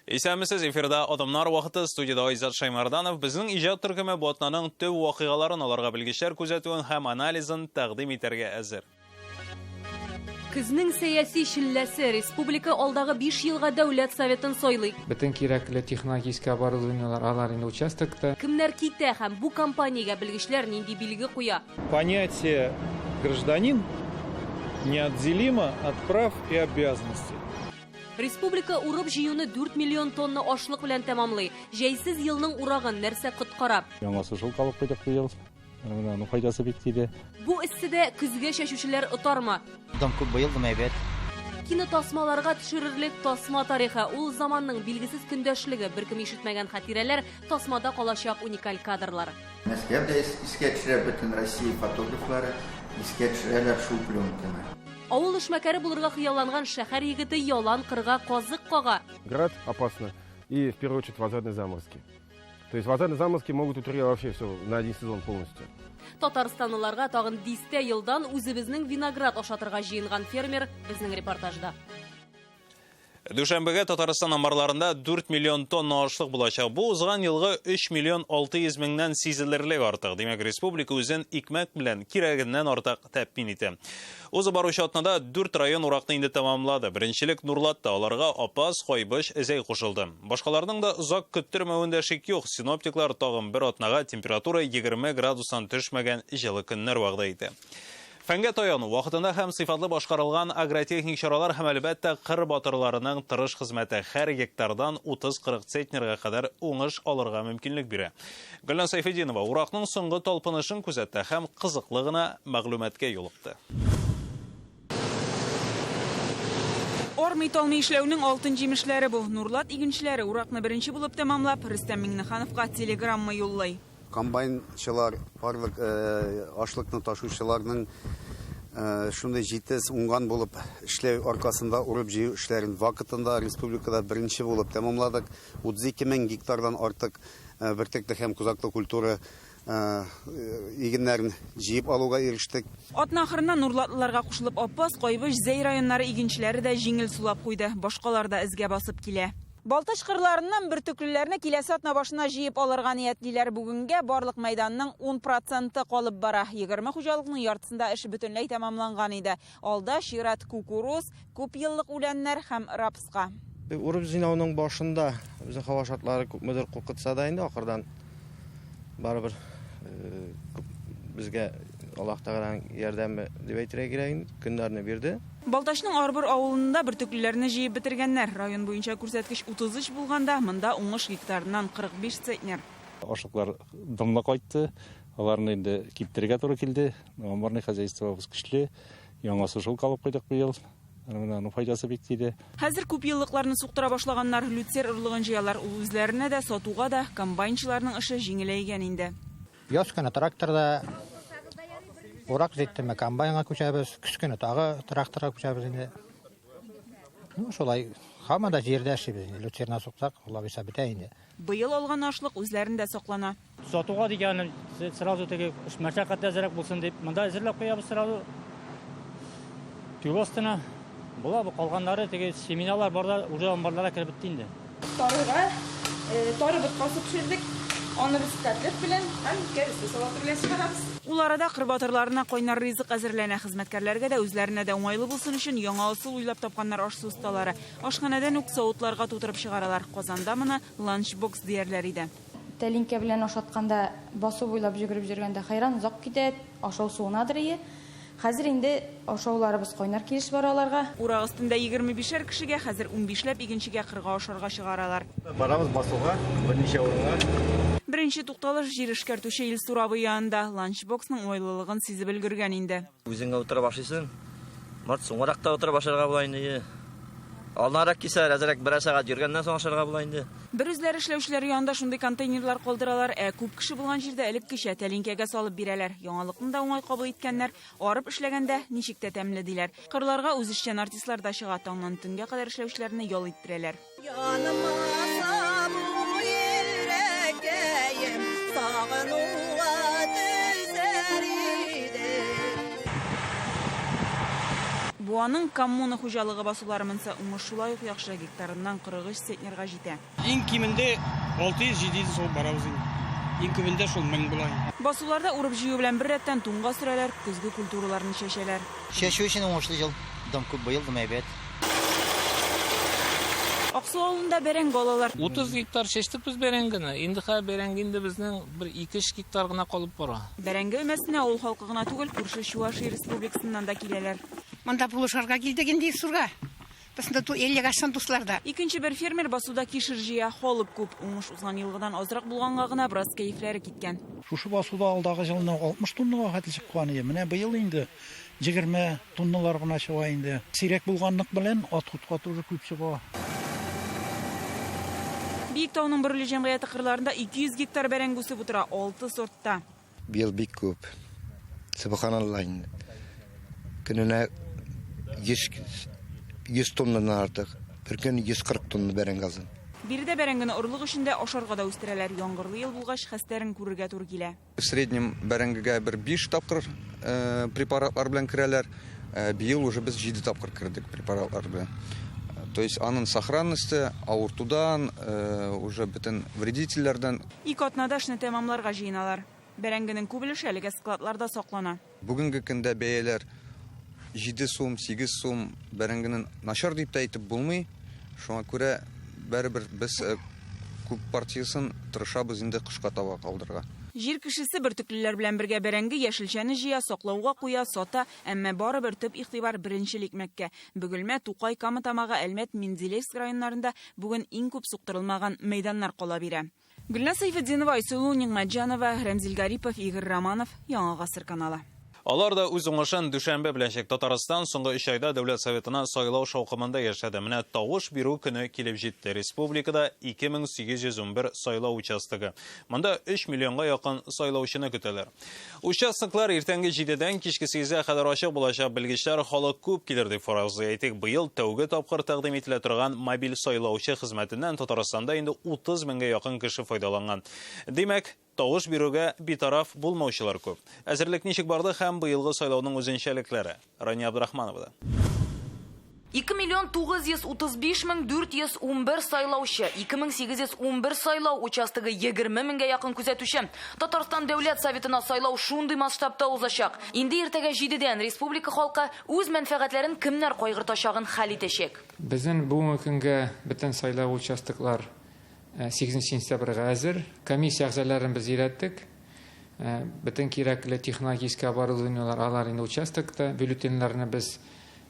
Исәнмесез, эфирда Адымнар вакыты, студиядә Айзат Шаймарданов. Безнең иҗат төркеме бу атнаның төп вакыйгаларын аларга белгечләр күзәтүен һәм анализын тәкъдим итәргә әзер. Көзнең сәяси челләсе республика алдагы 5 елга дәүләт советын сайлый. Бөтен кирәкле технологический оборудованиелар алар инде участокта. Кемнәр китә һәм бу кампаниягә белгечләр нинди билге куя? Понятие гражданин неотделимо от прав и обязанностей. Республика урып-җыюны 4 миллион тонна ашлык белән тәмамлый. Җәйсез елның урагын нәрсә коткара? Яңа сушилка алып куйдык быел. Менә аның файдасы бик тиде. Бу эсседә көзгә чәчүчеләр отармы? Дым күп быел, дым әйбәт. Кинотасмаларга төшерерлек тасма тарихы, ул заманның билгесез көндәшлеге, беркем ишетмәгән хатирәләр, тасмада калачак уникаль кадрлар. Мәскәү дә искә төшерә, бөтен Россия фотографлары искә төшерәләр шул пленканы. Авыл эшмәкәре булырга хыялланган шәһәр егете ялан кырга казык кага. Град опасно и, в первую очередь, возвратные заморозки. То есть возвратные заморозки могут утрировать вообще все на один сезон полностью. Татарстанлыларга тагын дистә елдан үзебезнең виноград ашатырга җыенган фермер безнең репортажда. Дүшәмбегә Татарстан амбарларында 4 миллион тонна ашлык булачак. Бу узган елгы 3 миллион 600 меңнән сизелерлек артык. Димәк, республика үзен икмәк белән кирәгеннән артык тәэмин итә. Узып баручы атнада 4 район уракны инде тәмамлады. Беренчелек Нурлатта, аларга Апас, Кайбыч, Зәй кушылды. Башкаларның да озак көттермәвендә шик юк. Синоптиклар тагын бер атнага температура 20 градустан төшмәгән җылы көннәр вәгъдә итә. Фәнгә таяну, вакытында һәм сыйфатлы башкарылган агротехник чаралар һәм әлбәттә кыр батырларының тырыш хезмәте һәр гектардан 30-40 центнерга кадәр уңыш алырга мөмкинлек бирә. Гөлназ Сәйфетдинова уракның соңгы талпынышын күзәтте һәм кызыклы гына мәгълүматка юлыкты. Армый талмый эшләүнең алтын җимешләре бу. Нурлат игенчеләре уракны беренче булып тәмамлап, Рөстәм Миңнехановка телеграмма юллый. Комбайнчылар, барлык ашлыкны ташучыларның шундый җитез, уңган булып эшләү аркасында урып-җыю эшләрен вакытында республикада беренче булып тәмамладык. 32 мең гектардан артык бөртекле һәм кузаклы культура игеннәрен җыеп алуга ирештек. Атна ахырына нурлатлыларга кушылып Апас, Кайбыч, Зәй районнары игенчеләре дә җиңел сулап куйды. Башкалар да эзгә басып килә. Балтач кырларыннан бөртеклеләрне киләсе атна башына җыеп алырга ниятлиләр. Бүгенгә барлык мәйданның ун проценты калып бара. 20 хуҗалыкның яртысында эш бөтенләй тәмамланган иде. Алда чират кукуруз, күп еллык үләннәр һәм рапска. Урып җыйнауның башында безнең һава шартлары күпмедер куркытса да инде ахырдан барыбер күп безгә Аллаһ Тәгаләнең ярдәме дип әйтергә кирәк инде, көннәрне бирде. Балтачның Арбор авылында бөртеклеләрне җыеп бетергәннәр. Район буенча күрсәткеч 33 булганда, монда уңыш гектарыннан 45 центнер. Ашлыклар дымлы кайтты, аларны инде киптерергә туры килде. Амбарный хозяйствобыз көчле, яңа сушилка алып куйдык быел. Менә аның файдасы бик тиде. Хәзер күп еллыкларны суктыра башлаганнар, люцер орлыгын җыялар. Ул үзләренә дә, сатуга да, комбайнчыларның эше җиңеләйгән инде. Яз көне тракторда урак җиттеме, комбайнга күчәбез, көз көне тагы тракторга күчәбез инде. Шулай, һаман да җирдә эшлибез инде. Люцерна суксак, Алла бирсә бетә инде. Быел алган ашлык үзләрендә саклана. Сатуга дигәнем, сразу теге мәшәкать әзрәк булсын дип, монда әзерләп куябыз сразу. Түбә астына. Була бу калганнары теге семеналар барда уже амбарларга кереп бетте инде. Тарыга тары боткасы пешердек. Аны без котлет белән һәм кәбестә салаты белән чыгарабыз. Ул арада кыр батырларына кайнар ризык әзерләнә. Хезмәткәрләргә дә, үзләренә дә уңайлы булсын өчен яңа ысул уйлап тапканнар аш-су осталары. Ашханәдән үк савытларга тутырып чыгаралар. Казанда моны ланчбокс диярләр иде. Тәлинкә белән ашатканда басу буйлап йөгереп йөргәндә хайран озак китә, ашау суынадыр ие. Хәзер инде ашауларыбыз кайнар килеш бара аларга. Урак өстендә егерме бишәр кешегә, хәзер унбишләп игенчегә кырга ашарга чыгаралар. Барабыз басуга, берничә урынга. Беренче тукталыш җир эшкәртүче Илсур абый янында. Ланчбоксның уңайлылыгын сизеп өлгергән инде. Үзеңә утырып ашыйсың. Март соңрак та утырып ашарга була инде. Алданрак килсә, әзрәк берәр сәгать йөргәннән соң ашарга була инде. Бер үзләре эшләүчеләр янында шундый контейнерлар калдыралар, ә күп кеше булган җирдә элеккечә тәлинкәгә салып бирәләр. Яңалыкны да уңай кабул иткәннәр, арып эшләгәндә ничек тә тәмле диләр. Кырларга үзешчән артистлар да чыга, таңнан төнгә кадәр эшләүчеләрне ял иттерәләр. Яныма сабу йөрәкәем, сагынуга түзәр идем. Буаның Коммуна хуҗалыгы басулары монсы уңыш шулай ук яхшы, гектарыннан 43 центнерга җитә. Иң кимендә 600-700 сугып барабыз инде. Иң күбендә шул 1000 була инде. Басуларда урып-җыю белән беррәттән туңга сөрәләр, көзге культураларны чәчәләр. Чәчү өчен уңышлы ел. Дым күп быел, дым әйбәт. Аксу авылында бәрәңге алалар. 30 гектар чәчтек без бәрәңгене. Инде хәзер бәрәңге инде безнең бер 2-3 гектар гына калып бара. Бәрәңге өмәсенә авыл халкы гына түгел, күрше Чувашия республикасыннан да киләләр. Монда булышырга килдек инде Илсурга. Без монда әллә кайчан дуслар да. Икенче бер фермер басуда кишер җыя, халык күп. Уңыш узган елгыдан азрак булганга гына бераз кәефләре киткән. Шушы басуда алдагы елны 60 тоннага хәтле чыккан иде. Менә быел инде 20 тонналар гына чыга инде. Сирәк булганлык белән отходка тоже күп чыга. Биектауның Бөреле җәмгыяте кырларында 200 гектар бәрәңге үсеп утыра, 6 сортта. Быел бик күп. Субханалла инде. Көненә 100 тоннадан артык. Бер көн 140 тонна бәрәңге алдым. Биредә бәрәңгене орлык өчен дә, ашарга да үстерәләр. Яңгырлы ел булгач, хәстәрен күрергә туры килә. В среднем бәрәңгегә бер 5 тапкыр препаратлар белән керәләр. Быел уже без 7 тапкыр кердек препаратлар белән. То есть аның сохранности, авыртудан, уже бөтен вредительләрдән. Ике атнада эшне тәмамларга җыеналар. Бәрәңгенең күп өлеше әлегә складларда саклана. Бүгенге көндә бәяләр 7 сум, 8 сум бәрәңгенең начар дип тә әйтеп булмый. Шуңа күрә бәребер без күп партиясын тырышабыз инде кышка таба калдырырга. Җир кешесе бөртеклеләр белән бергә бәрәңге, яшелчәне җыя, саклауга куя, сата, әмма барыбер төп игътибар беренчел икмәккә. Бөгелмә, Тукай, Кама Тамагы, Әлмәт, Менделеевск районнарында бүген иң күп суктырылмаган мәйданнар кала бирә. Гөлназ Сәйфетдинова, Айсылу Нигъмәтҗанова, Рәмзил Гарипов, Игорь Романов, Яңа Гасыр каналы. Алар да үз уңышын дүшәмбе беләнчәк. Татарстан соңгы 3 айда Дәүләт Советына сайлау шаукымында яшәде. Менә тавыш бирү көне килеп җитте. Республикада 2811 сайлау участогы. Монда 3 миллионга якын сайлаучыны көтәләр. Участоклар иртәнге 7-дән кичке 8-гә кадәр ачык булачак. Белгечләр халык күп килер дип фаразлый. Әйтик, быел тәүге тапкыр тәкъдим ителә торган мобиль сайлаучы хезмәтеннән Татарстанда инде 30 меңгә якын кеше файдаланган. Димәк, тавыш бирүгә битараф булмаучылар күп. Әзерлек ничек барды һәм быелгы сайлауның үзенчәлекләре? Рания Абдрахмановада. 2 миллион 935 мең 411 сайлаучы, 2811 сайлау участогы, 20 меңгә якын күзәтүче. Татарстан Дәүләт Советына сайлау шундый масштабта узачак. Инде иртәгә 7-дән республика халкы үз мәнфәгатьләрен кемнәр кайгыртачагын хәл итәчәк. Безнең бүгенге көнгә бөтен сайлау участоклар 8 сентябрьгә әзер. Комиссия әгъзаларын без өйрәттек. Бөтен кирәкле технологический оборудованиелар алар инде участокта. Бюллетеньләрне без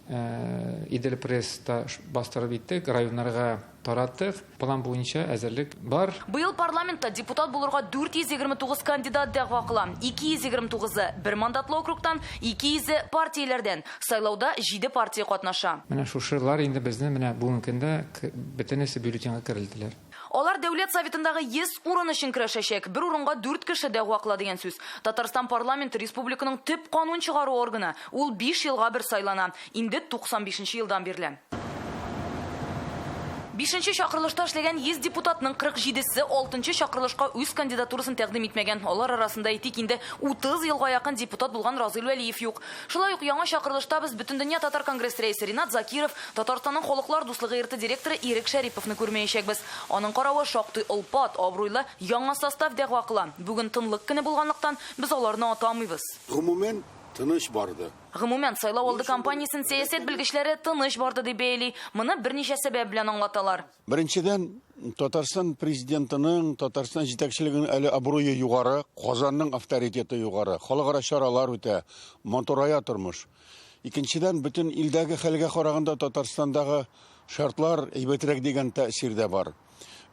Идел пресста бастырып иттек, районнарга тараттык. План буенча әзерлек бар. Быел парламентта депутат булырга 429 кандидат дәгъва кыла. 229-ы бер мандатлы округтан, 200-е партияләрдән. Сайлауда 7 партия катнаша. Менә шушылар инде безне менә бүгенге көндә бөтенесе бюллетеньгә керелделәр. Алар Дәүләт Советындагы 100 урын өчен көрәшәчәк. Бер урынга 4 кеше дәгъва кыла дигән сүз. Татарстан парламенты республиканың төп канун чыгару органы. Ул 5 елга бер сайлана. Инде 95 елдан бирле. 5-нче чакырылышта эшләгән 100 депутатның 47-се 6-нчы чакырылышка үз кандидатурасын тәкъдим итмәгән. Алар арасында әйтик инде 30 елга якын депутат булган Разил Вәлиев юк. Шулай ук яңа чакырылышта без Бөтендөнья татар конгрессы рәисе Ринат Закиров, Татарстанның халыклар дуслыгы йорты директоры Ирек Шәриповны күрмәячәкбез. Аның каравы шактый олпат, абруйлы яңа состав дәгъва кыла. Бүген тынлык көне булганлыктан без аларны атамыйбыз. Гомумән тыныч барды. Гомумән, сайлау алды кампаниясен сәясәт белгечләре тыныч барды дип бәяли. Моны берничә сәбәп белән аңлаталар. Беренчедән, Татарстан президентының, Татарстан җитәкчелегенең әле абруе югары, Казанның авторитеты югары, халыкара чаралар үтә, матурая тормыш. Икенчедән, бөтен илдәге хәлгә караганда Татарстандагы шартлар әйбәтрәк дигән тәэсир дә бар.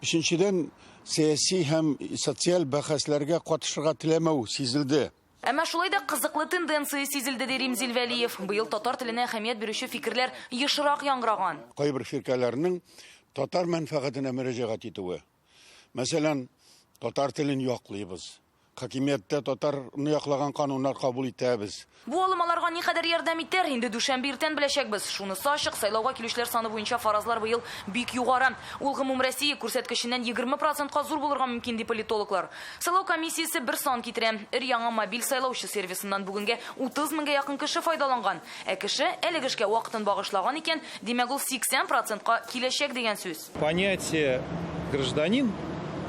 Өченчедән, сәяси һәм социаль бәхәсләргә катышырга теләмәү сизелде. Әмма шулай да кызыклы тенденция сизелде, ди Римзил Вәлиев. Быел татар теленә әһәмият бирүче фикерләр ешрак яңгыраган. Кайбер фиркәләрнең татар мәнфәгатенә мөрәҗәгать итүе. Мәсәлән, татар телен яклыйбыз. Хакимияттә татарны яклаган кануннар кабул итәбез. Бу алым аларга никадәр ярдәм итәр, инде дүшәмбе иртән беләчәкбез. Шунысы ачык, сайлауга килүчеләр саны буенча фаразлар быел бик югары. Ул гомумроссия күрсәткеченнән 20 процентка зур булырга мөмкин, ди политологлар. Сайлау комиссиясе бер сан китерә. Өр-яңа мобиль сайлаучы сервисыннан бүгенгә 30 меңгә якын кеше файдаланган. Ә кеше әлеге эшкә вакытын багышлаган икән, димәк, ул 80 процентка киләчәк дигән сүз. Понятие гражданин.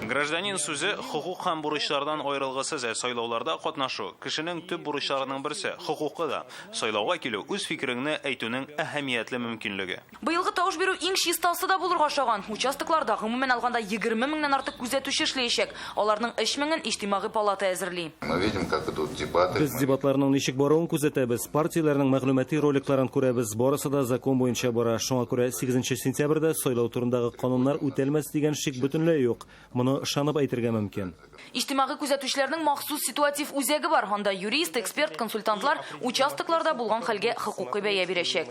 Гражданин сүзе хокук һәм бурычлардан аерылгысыз, ә сайлауларда катнашу, кешенең төп бурычларының берсе, хокукы да. Сайлауга килү, үз фикереңне әйтүнең әһәмиятле мөмкинлеге. Быелгы тавыш бирү иң чистасы да булырга ошаган. Участокларда, гомумән алганда, 20 меңнән артык күзәтүче эшләячәк. Аларның өч меңен Иҗтимагый палата әзерли. Мы видим, как идут дебаты. Без дебатларның ничек баруын күзәтәбез, партияләрнең мәгълүмати роликларын күрәбез. Барысы да закон буенча бара. Шуңа күрә 8 сентябрьдә сайлау турындагы кануннар үтәлмәс дигән шик бөтенләй юк. Моны ышанып әйтергә мөмкин. Иҗтимагый күзәтүчеләрнең махсус ситуатив үзәге бар. Анда юрист, эксперт, консультантлар участокларда булган хәлгә хокукый бәя бирәчәк.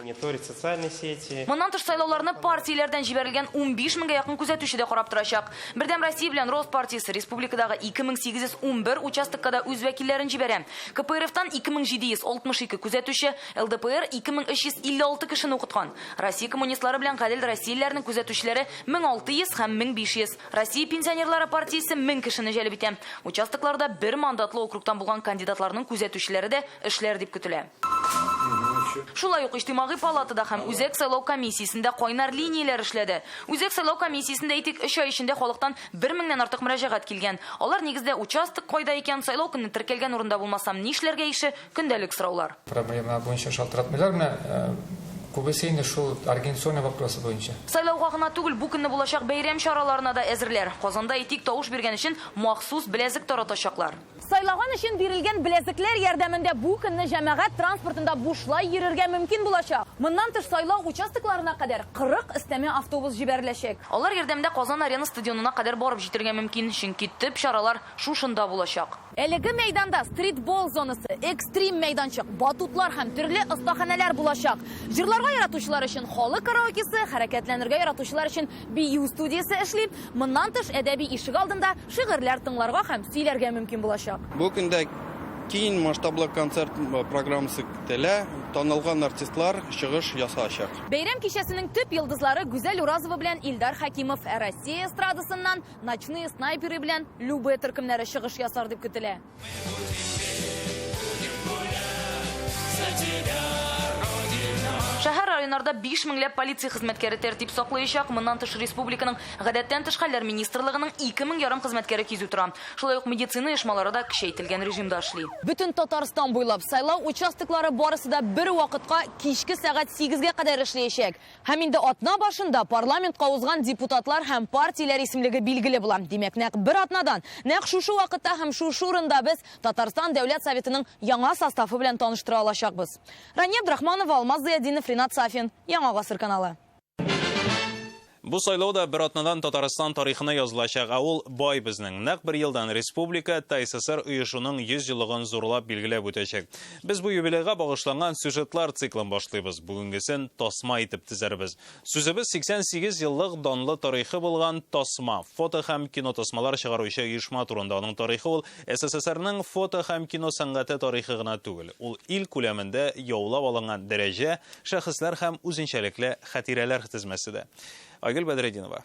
Моннан тыш сайлауларны партияләрдән җибәрелгән 15 меңгә якын күзәтүче дә карап торачак. Бердәм Россия белән Рост партиясе республикадагы 2811 участокка да үз вәкилләрен җибәрә. КПРФтан 2762 күзәтүче, ЛДПР 2356 кешене укыткан. Россия коммунистлары белән Гадел Россияләрнең күзәтүчеләре 1600 һәм 1500. Россия пенсионерлары партиясе 1000 кешене җәлеп итә. Участокларда бер мандатлы округтан булган кандидатларның күзәтүчеләре дә эшләр дип көтелә. Шулай ук Иҗтимагый палатада һәм Үзәк сайлау комиссиясендә кайнар линияләр эшләде. Үзәк сайлау комиссиясендә, әйтик, өч ай эчендә халыктан бер меңнән артык мөрәҗәгать килгән. Алар, нигездә, участок кайда икән, сайлау көнне теркәлгән урында булмасам, нишләргә ише көндәлек сораулар. Проблемалар буенча шалтыратмыйлар, менә күбесе инде шул организационный вопросы буенча. Сайлауга гына түгел, бу көнне булачак бәйрәм чараларына да әзерләр. Казанда, әйтик, тавыш биргән өчен махсус беләзек таратачаклар. Сайлаган өчен бирелгән беләзекләр ярдәмендә бу көнне җәмәгать транспортында бушлай йөрергә мөмкин булачак. Моннан тыш, сайлау участокларына кадәр 40 өстәмә автобус җибәреләчәк. Алар ярдәмендә Казан-Арена стадионына кадәр барып җитәргә мөмкин, чөнки төп чаралар шушында булачак. Әлеге мәйданда стритбол зонасы, экстрим мәйданчык, батутлар һәм төрле остаханәләр булачак. Җырларга яратучылар өчен халык караокесы, хәрәкәтләнергә яратучылар өчен бию студиясе эшли. Моннан тыш, әдәби ишегалдында шигырьләр тыңларга һәм сөйләргә мөмкин булачак. Бу көндә киң масштаблы концерт программасы көтелә, танылган артистлар чыгыш ясаячак. Бәйрәм кичәсенең төп йолдызлары Гүзәл Уразова белән Илдар Хәкимов, ә Россия эстрадасыннан Ночные снайперы белән Любэ төркемнәре чыгыш ясар дип көтелә. Шәһәр районнарда 5 меңләп полиция хезмәткәре тәртип саклаячак. Моннан тыш республиканың гадәттән тыш хәлләр министрлыгының 2 мең ярым хезмәткәре кизү тора. Шулай ук медицина оешмалары да көчәйтелгән режимда эшли. Бөтен Татарстан буйлап сайлау участоклары барысы да бер вакытка кичке сәгать 8-гә кадәр эшләячәк. Һәм инде атна башында парламентка узган депутатлар һәм партияләр исемлеге билгеле була. Димәк, нәкъ бер атнадан, нәкъ шушы вакытта һәм шушы урында без Татарстан Дәүләт Советының яңа составы белән таныштыра алачакбыз. Рания Абдрахманова, Алмаз Зыятдинов, Ринат Сафин. Яңа гасыр каналы. Бу сайлау да бер атнадан Татарстан тарихына язылачак, ә ул бай безнең. Нәкъ бер елдан республика ТАССР оешуның 100 еллыгын зурлап билгеләп үтәчәк. Без бу юбилейга багышланган сюжетлар циклын башлыйбыз. Бүгенгесен тасма итеп тезәрбез. Сүзебез 88 еллык данлы тарихы булган тасма, фото һәм кино тасмалар чыгаручы оешма турында. Аның тарихы ул СССРның фото һәм кино сәнгате тарихы гына түгел. Ул ил күләмендә яулап алынган дәрәҗә, шәхесләр һәм үзенчәлекле хатирәләр тезмәсе дә. Айгөл Бәдретдинова.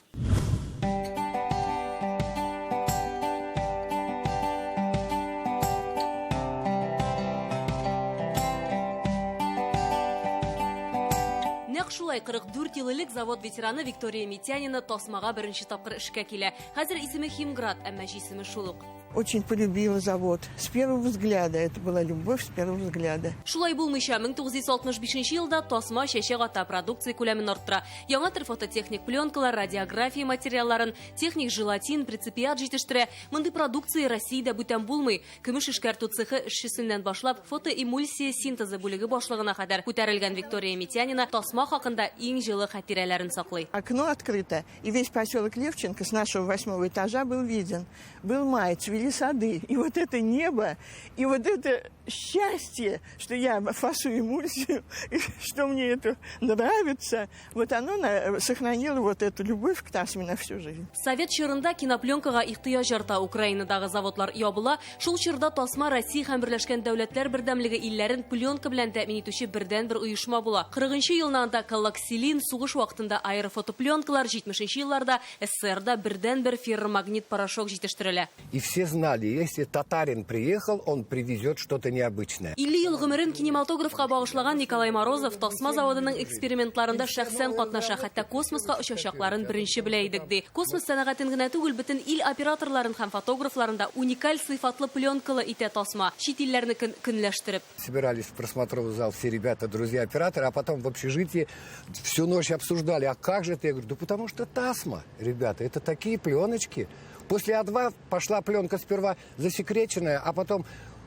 Нәкъ шулай 44 ел элек завод ветераны Виктория Митянина тасмага беренче тапкыр эшкә килә. Хәзер исеме Химград, әмма җисеме шул ук. Очень полюбила завод. С первого взгляда. Это была любовь с первого взгляда. Шулай булмыйча, 1965 елда тасма чәчәк ата, продукция күләмен арттыра. Яңа төр фототехник пленкалар, радиография материалларын, техник желатин, преципиат җитештерә. Мондый продукция Россиядә бүтән булмый. Көмеш эшкәртү цехы эшчесеннән башлап, фотоэмульсия синтезы бүлеге башлыгына кадәр күтәрелгән Виктория Митянина тасма хакында иң җылы хатирәләрен саклый. Окно открыто, и весь поселок Левченко с нашего 8-го этажа был виден. Был май, цвели сады, и вот это небо, и вот это счастье, что я фасую эмульсию, и что мне это нравится, вот оно сохранило вот эту любовь к Тасме на всю жизнь. Совет чорында кинопленкага ихтыяҗ арта, Украинадагы заводлар ябыла. Шул чорда Тасма Россия һәм Берләшкән Дәүләтләр Бердәмлеге илләрен пленка белән тәэмин итүче бердәнбер оешма була. 40 елны анда коллоксилин, сугыш вакытында аэрофотопленкалар, 70 елларда СССРда бердәнбер ферромагнит порошок җитештерелә. И все знали, если татарин приехал, он привезет что-то необычное. 50 ел гомерен кинематографка багышлаган Николай Морозов Тасма заводының экспериментларында шәхсән катнаша, хәтта космоска очачакларын беренче белә идек ди. Космос сәнәгатен генә түгел, бөтен ил операторларын һәм фотографларын да уникаль сыйфатлы пленкалы итә Тасма, чит илләрнекен көнләштереп. Собирались в просмотровый зал все ребята, друзья операторы, а потом в общежитии всю ночь обсуждали, а как же это? Я говорю, да потому что Тасма, ребята, это такие пленочки. После А2 пошла пленка сперва засекреченная, а потом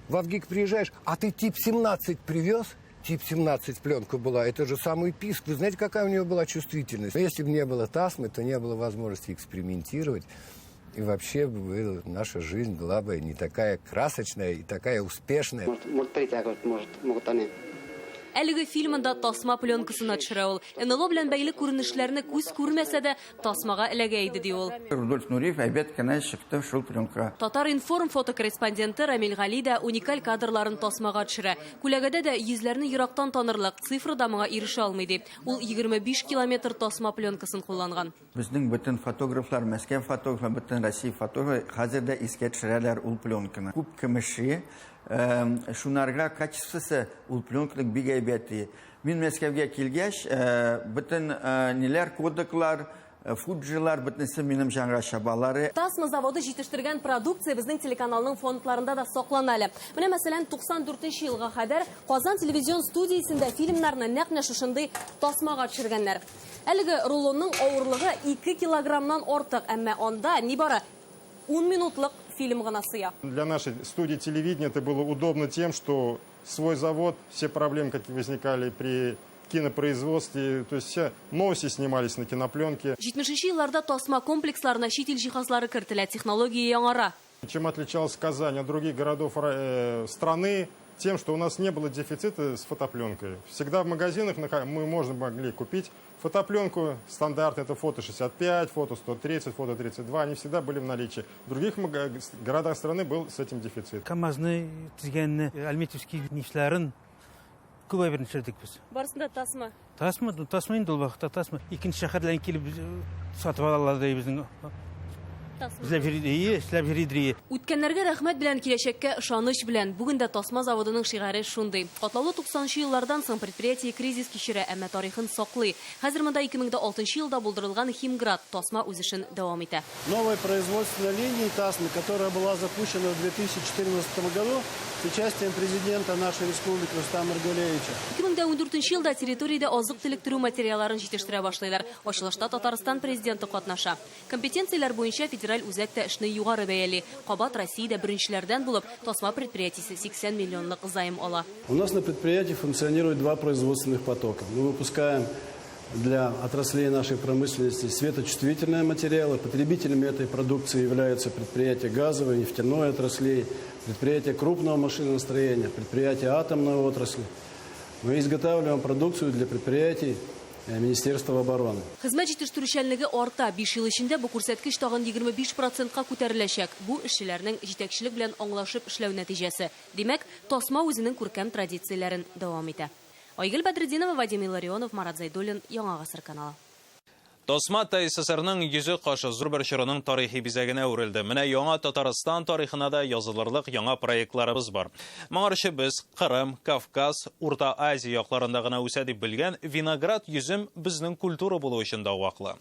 в ВГИК приезжаешь, а ты тип 17 привез? Тип 17 пленка была, это же самый писк. Вы знаете, какая у нее была чувствительность? Но если бы не было Тасмы, то не было возможности экспериментировать. И вообще наша жизнь была бы не такая красочная и такая успешная. Может, третья, может, могут они. Әлеге фильмында Тасма пленкасына төшерә ул. НЛО белән бәйле күренешләрне күз күрмәсә дә, Тасмага эләгә иде ди ул. Рудольф Нуриев әйбәт кенә чыкты шул пленка. Татар-информ фотокорреспонденты Рамил Гали дә уникаль кадрларын Тасмага төшерә. Күләгәдә дә йөзләрне ерактан танырлык, цифра да моңа ирешә алмый ди. Ул 25 километр Тасма пленкасын кулланган. Безнең бөтен фотографлар, Мәскәү фотографлар, бөтен Россия фотографлар хәзер дә искә төшерәләр ул пленканы. Күп кеше шунарга качествосы ул пленканың бик әйбәт. Мин Мәскәүгә килгәч, бөтен ниләр, кодеклар, фуджилар, бөтенесе минем җанга чабалары. Тасма заводы җитештергән продукция безнең телеканалның фондларында да саклана әле. Менә мәсәлән 94 елга кадәр Казан телевизион студиясендә фильмнарны нәкъ менә шушындый тасмага төшергәннәр. Әлеге рулонның авырлыгы 2 килограммнан артык, әмма анда нибары 10 минутлык фильм гына сыя. Для нашей студии телевидения это было удобно тем, что свой завод, все проблемы, какие возникали при кинопроизводстве, то есть все новости снимались на кинопленке. 70 елларда Тасма комплексларына чит ил җиһазлары кертелә, технология яңара. Чем отличалась Казань от других городов страны? Тем, что у нас не было дефицита с фотопленкой. Всегда в магазинах мы могли купить фотопленку. Стандарт это фото 65, фото 130, фото 32. Они всегда были в наличии. В других городах страны был с этим дефицит. КамАЗны тизгәнне, Альметьевский нефтьләрен күп әйберне төшердек без. Барысында Тасма. Тасма, Тасма инде ул вакытта Тасма. Икенче шәһәрләрдән килеп сатып алалар ди безнең. Эшләп йөри. Үткәннәргә рәхмәт белән, киләчәккә ышаныч белән. Бүген дә Тасма заводының шигаре шундый. Катлаулы 90 еллардан соң предприятие кризис кичерә, әмма тарихын саклый. Хәзер монда 2006 елда булдырылган Химград Тасма үз эшен дәвам итә. Новая производственная линия Тасмы, которая была запущена в 2014 году с участием президента нашей республики Рустама Нургалиевича. 2014 елда территориядә азык-төлек төрү материалларын җитештерә башлыйлар. Ачылышта Татарстан президенты катнаша. Компетенцияләр буенча федераль үзәк тә эшне югары бәяли. Кабат Россиядә беренчеләрдән булып Тасма предприятиесе 80 миллионлык займ ала. У нас на предприятии функционирует два производственных потока. Мы выпускаем для отраслей нашей промышленности светочувствительные материалы. Потребителями этой продукции являются предприятия газовой, нефтяной отраслей, предприятия крупного машиностроения, предприятия атомной отрасли. Мы изготавливаем продукцию для предприятий Министерства обороны. Хезмәт җитештерүчәнлеге арта. 5 ел эчендә бу күрсәткеч тагын 25%-ка күтәреләчәк. Бу эшчеләрнең җитәкчелек белән аңлашып эшләү нәтиҗәсе. Димәк, Тасма үзенең күркәм традицияләрен дәвам итә. Айгөл Бәдретдинова, Вадим Илларионов, Марат Зайдуллин, Яңа Гасыр каналы. Тасма ТССРның йөзе кашы зур бер чорының тарихи бизәгенә әверелде. Менә яңа Татарстан тарихына да язылырлык яңа проектларыбыз бар. Моңарчы без Кырым, Кавказ, Урта Азия якларында гына үсә дип белгән виноград йөзем безнең культура булу өчен дә ваклы.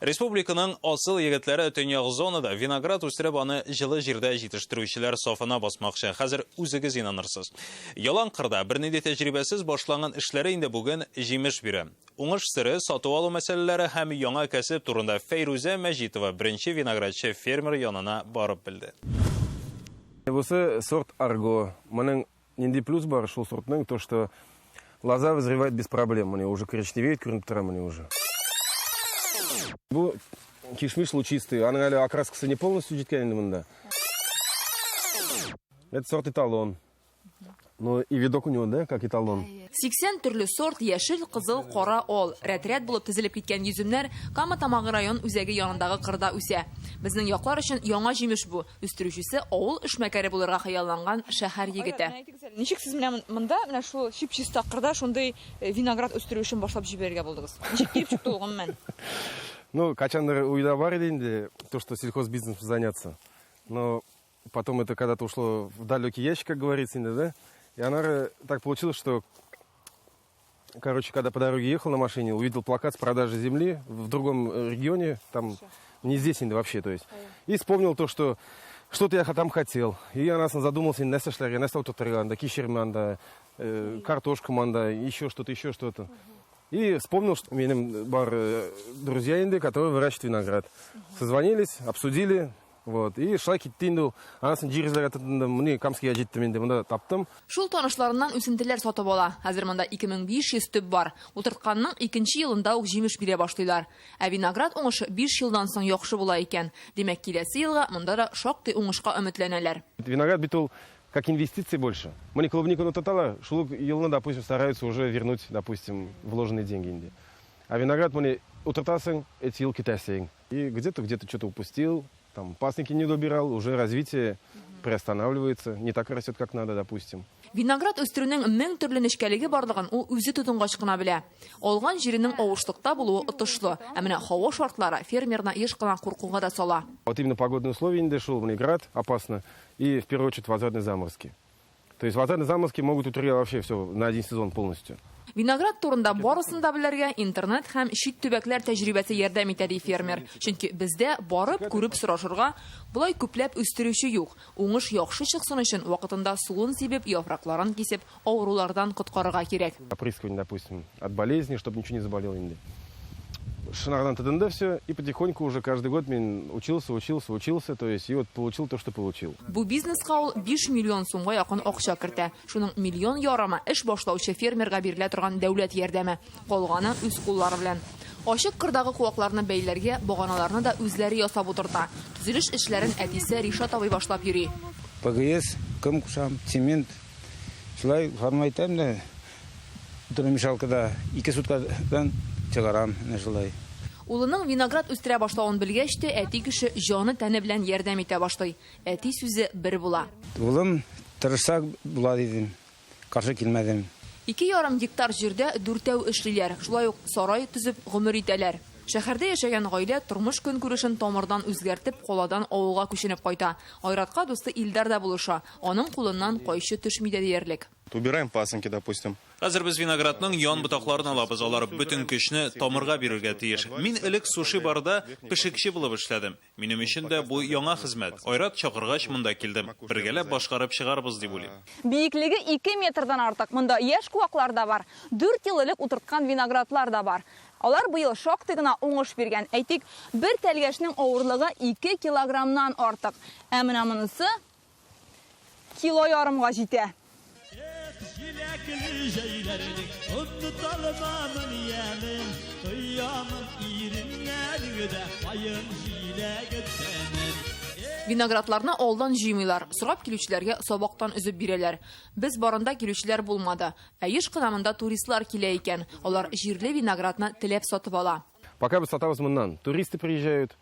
Республиканың асыл егетләре төньяк зонада виноград үстереп аны җылы җирдә җитештерүчеләр сафына басмакчы. Хәзер үзегез инанырсыз. Ялан кырда бернинди тәҗрибәсез башланган эшләре инде бүген җимеш бирә. Уңыш сыры, сатып алу мәсьәләләре һәм яңа кәсеп турында Фәйрүзә Мәҗитова беренче виноградчы фермер янына барып белде. Бусы сорт Арго. Моның нинди плюс бар шул сортның, то что лоза вызревает без проблем. Мне уже коричневеет, күренеп тора мне уже. Бу кишмиш лучистый, аның әле окраскасы не полностью җиткән инде монда. Это сорт эталон. Но и видок у него, да, как эталон. 80 төрле сорт яшел, кызыл, кара, ал. Рәт-рәт булып тезелеп киткән йөземнәр Кама Тамагы район үзәге янындагы кырда үсә. Безнең яклар өчен яңа җимеш бу. Үстерүчесе авыл эшмәкәре булырга хыялланган шәһәр егете. Ничек сез менә монда, менә шул чип-чиста кырда шундый э, виноград үстерү эшен башлап җибәрергә булдыгыз? Ничек килеп чыкты ул гомумән? Ну, качандыр уйда бар иде инде, то, что сельхозбизнесом заняться. Но потом это когда-то ушло в далекий ящик, как говорится, инде, да? И она так получилось, что, короче, когда по дороге ехал на машине, увидел плакат с продажей земли в другом регионе, там, не здесь инде вообще, то есть. И вспомнил то, что что-то я там хотел. И я задумался, нәрсә эшләргә, нәрсә утыртырга анда, кишерме анда, картошка анда, еще что-то, еще что-то. И вспомнил, что минем бар друзья инде, которые выращивают виноград. Созвонились, обсудили, вот. И шулай китте инде ул. Анысын җир эзләргә тотындым. Менә Камскийга җиттем инде, монда таптым. Шул танышларыннан үсентеләр сатып ала. Хәзер монда 2500 төп бар. Утыртканның икенче елында ук җимеш бирә башлыйлар. Ә виноград уңышы 5 елдан соң яхшы була икән. Димәк, киләсе елга монда да шактый уңышка өметләнәләр. Виноград бит ул как инвестиции больше. Менә клубниканы утырталар, шул ук елны, допустим, стараются уже вернуть, допустим, вложенные деньги инде. Ә виноград менә утыртасың, эти ел китәсең. И где-то где-то что-то упустил, там пасынки не добирал, уже развитие приостанавливается, не так растет, как надо, допустим. Виноград үстерүнең мең төрле нечкәлеге барлыгын ул үзе тотынгач кына белә. Алган җиренең авышлыкта булуы отышлы. Ә менә һава шартлары фермерны еш кына куркуга да сала. Вот именно погодные условия инде шул, менә град опасно, и в первую очередь возвратные заморозки. То есть возвратные заморозки могут утрировать вообще все на один сезон полностью. Виноград турында барысын да белергә интернет һәм чит төбәкләр тәҗрибәсе ярдәм итә, ди фермер. Чөнки бездә барып, күреп сорашырга болай күпләп үстерүче юк. Уңыш яхшы чыксын өчен вакытында суын сибеп, яфракларын кисеп, авырулардан коткарырга кирәк. Опрыскивание, допустим, от болезни, чтобы ничего не заболело инде. Шунардан тотынды все, и потихоньку уже каждый год мин учился, учился, учился, то есть и вот получил то, что получил. Бу бизнеска ул 5 миллион сумга якын акча кертә. Шуның миллион ярымы эш башлаучы фермерга бирелә торган дәүләт ярдәме. Калганы үз куллары белән. Ачык кырдагы куакларны бәйләргә, баганаларны да үзләре ясап утырта. Төзелеш эшләрен әтисе Ришат абый башлап йөри. ПГС, ком кушам, цемент. Шулай форма итәм дә, дробмешалкада ике суткадан чыгарам, әнә шулай. Улының виноград үстерә башлавын белгәч тә, әти кеше җаны-тәне белән ярдәм итә башлый. Әти сүзе бер була. Улым, тырышсак була дидем, каршы килмәдем. 2,5 гектар җирдә дүртәү эшлиләр, шулай ук сарай төзеп гомер итәләр. Шәһәрдә яшәгән гаилә тормыш-көнкүрешен тамырдан үзгәртеп, каладан авылга күченеп кайта. Айратка дусты Илдар да булыша, аның кулыннан кайчы төшми дә диярлек. Убираем пасынки, допустим. Хәзер без виноградның ян ботакларын алабыз, алар бөтен көчне тамырга бирергә тиеш. Мин элек суши-барда пешекче булып эшләдем. Минем өчен дә бу яңа хезмәт. Айрат чакыргач, монда килдем. Бергәләп башкарып чыгарбыз дип уйлыйм. Биеклеге 2 метрдан артык. Монда яшь куаклар да бар, дүрт ел элек утырткан виноградлар да бар. Алар быел шактый гына уңыш биргән. Әйтик, бер тәлгәшнең авырлыгы 2 килограммнан артык. Ә менә монысы кило ярымга җитә. Җиләкле җәйләрнең оныталмамын ямен, тоямын иреннәрнең дә каен җиләге тәмен. Виноградларны алдан җыймыйлар, сорап килүчеләргә сабактан өзеп бирәләр. Без барында килүчеләр булмады. Ә еш кына монда туристлар килә икән. Алар җирле виноградны теләп сатып ала. Пока без сатабыз моннан. Туристы приезжают,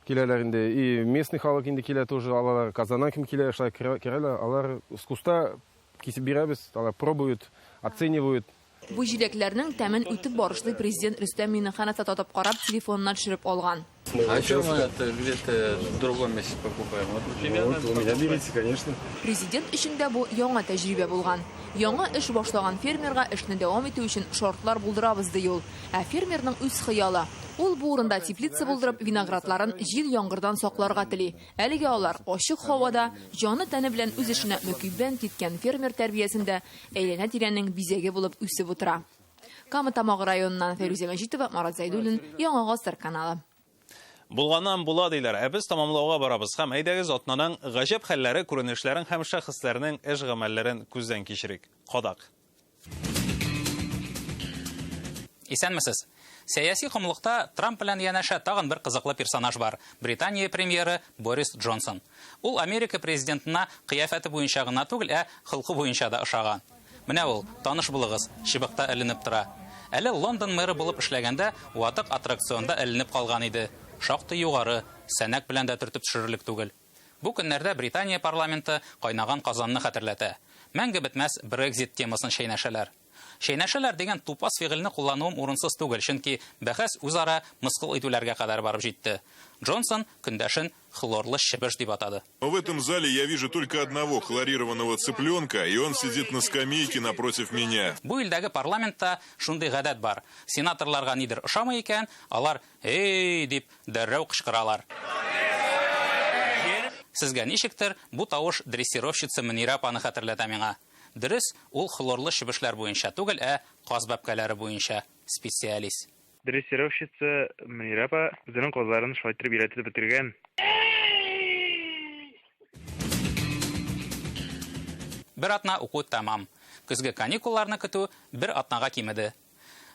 киләләр инде, и местный халык инде килә тоже, алалар. Казаннан кем килә, шулай керәләр, алар с куста кисеп бирәбез, алар пробуют, оценивают. Бу җиләкләрнең тәмен үтеп барышлый президент Рөстәм Миңнеханов та татып карап, телефонына төшереп алган. А что мы это где-то в другом месте покупаем? Вот у тебя Вот, надо у меня покупать. берите, конечно. Президент өчен дә бу яңа тәҗрибә булган. Яңа эш башлаган фермерга эшне дәвам итү өчен шартлар булдырабыз, ди ул. Ә фермерның үз хыялы. Ул бу урында теплица булдырып, виноградларын җил-яңгырдан сакларга тели. Әлегә алар ачык һавада, җаны-тәне белән үз эшенә мөкиббән киткән фермер тәрбиясендә әйләнә-тирәнең бизәге булып үсеп утыра. Кама Тамагы районыннан Фәйрүзә Мәҗитова, Марат Зәйдуллин, Яңа Гасыр каналы. Булганнан була диләр. Ә без тамамлауга барабыз һәм әйдәгез атнаның гаҗәп хәлләре, күренешләрен һәм шәхесләрнең эш гамәлләрен күздән кичерик. Кадак. Исәнмесез. Сәяси комлыкта Трамп белән янәшә тагын бер кызыклы персонаж бар, Британия премьеры Борис Джонсон. Ул Америка президентына кыяфәте буенча гына түгел, ә холкы буенча да ошаган. Менә ул, таныш булыгыз, чыбыкта эленеп тора. Әле Лондон мэры булып эшләгәндә ватык аттракционда эленеп калган иде. Шактый югары, сәнәк белән дә төртеп төшерерлек түгел. Бу көннәрдә Британия парламенты кайнаган казанны хәтерләтә. Мәңге бетмәс Брекзит темасын чәйнәшәләр. Чәйнәшәләр дигән тупас фигыльне куллануым урынсыз түгел, чөнки бәхәс үзара мыскыл итүләргә кадәр барып җитте. Джонсон көндәшен хлорлы чебеш дип атады. Но в этом зале я вижу только одного хлорированного цыпленка, и он сидит на скамейке напротив меня. Бу илдәге парламентта шундый гадәт бар, сенаторларга нидер ошамый икән, алар Эй! дип дәррәү кычкыралар. Сезгә ничектер бу тавыш дрессировщица Мөнирә апаны хәтерләтә миңа. Дөрес, ул хлорлы чебешләр буенча түгел, ә каз бәбкәләре буенча специалист. Дрессировщица Мөнирә апа үзенең казларын шулай иттереп өйрәтеп бетергән. Бер атна уку тәмам. Көзге каникулларны көтү бер атнага кимеде.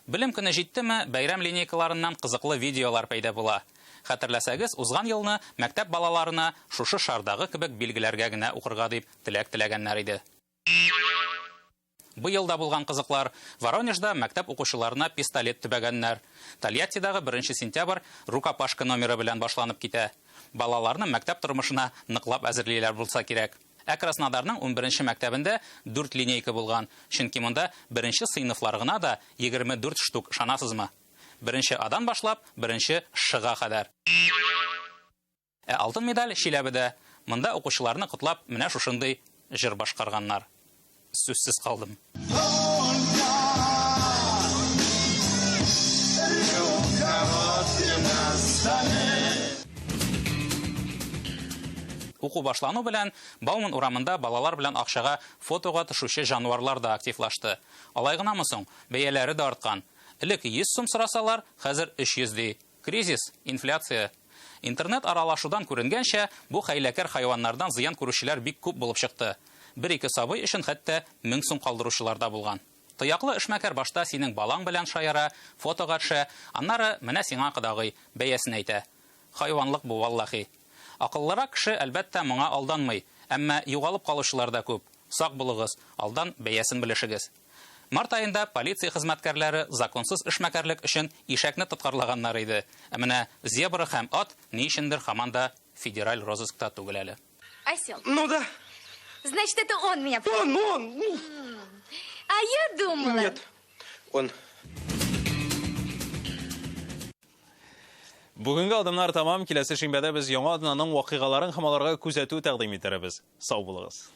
Белем көне җиттеме, бәйрәм линейкаларыннан кызыклы видеолар пәйда була. Хәтерләсәгез, узган елны мәктәп балаларына шушы шардагы кебек билгеләргә генә укырга дип теләк теләгәннәр иде. Быел да булган кызыклар. Воронежда мәктәп укучыларына пистолет төбәгәннәр. Тольяттидагы беренче сентябрь рукопашка номеры белән башланып китә. Балаларны мәктәп тормышына ныклап әзерлиләр булса кирәк. Ә Краснодарның унберенче мәктәбендә дүрт линейка булган, чөнки монда беренче сыйныфлар гына да 24 штук, ышанасызмы? Беренче Адан башлап, беренче Шга кадәр. Ә алтын медаль Чиләбедә. Монда укучыларны котлап менә шушындый җыр башкарганнар. Сүзсез калдым. Уку башлану белән Бауман урамында балалар белән акчага фотога төшүче җанварлар да активлашты. Алай гынамы соң, бәяләре дә арткан. Элек 100 сум сорасалар, хәзер 300 ди. Кризис, инфляция. Интернет аралашудан күренгәнчә, бу хәйләкәр хайваннардан зыян күрүчеләр бик күп булып чыкты. Бер-ике сабый өчен хәтта 1000 сум калдыручылар да булган. Тояклы эшмәкәр башта синең балаң белән шаяра, фотога төшә, аннары менә сиңа кодагый, бәясен әйтә. Хайванлык бу, валлахи. Акыллырак кеше, әлбәттә, моңа алданмый. Әмма югалып калучылар да күп. Сак булыгыз, алдан бәясен белешегез. Март аенда полиция хезмәткәрләре законсыз эшмәкәрлек өчен ишәкне тоткарлаганнар иде. Ә менә зебра һәм ат ни өчендер һаман да федераль розыскта түгел әле. Осел. Ну да. Значит, это он меня... Он, он! А я думала... Нет, он. Бүгенге адымнар тамам. Киләсе шимбәдә без яңа атнаның вакыйгаларын һәм аларга күзәтү тәкъдим итербез. Сау булыгыз.